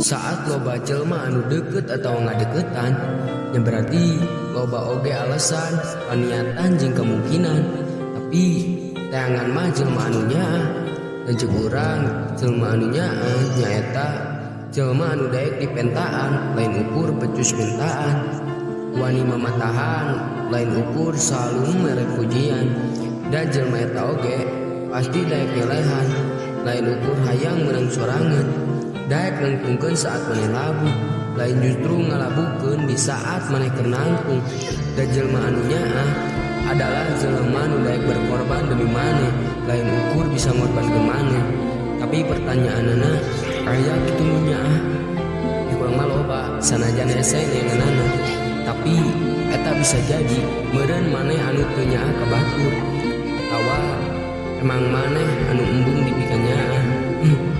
Saat loba jelma anu deket atau ngadeketan ya, berarti loba oge alasan, paniatan, jeung kemungkinan. Tapi teangan mah jelma anu nyaah. Dan cek urang, jelma anu nyaah nyaeta jelma anu daek dipentaan, lain ukur becus mentaan, wani mamatahan, lain ukur selalu mere pujian. Dan jelma eta oge pasti daek ngelehan, lain ukur hayang menang sorangan, daek nangtungkeun saat maneh labuh, lain justru ngalabuhkeun di saat maneh keur nangtung. Dan jelma anu nyaah adalah jelema nu daek berkorban demi maneh, lain ukur bisa ngorbankeun maneh. Tapi pertanyaanana, aya kitu nu nyaah? Di urang mah loba, sanajan hese neanganana. Tapi eta bisa jadi meureun maneh anu teu nyaah ka batur atawa emang maneh anu embung dipikanyaah.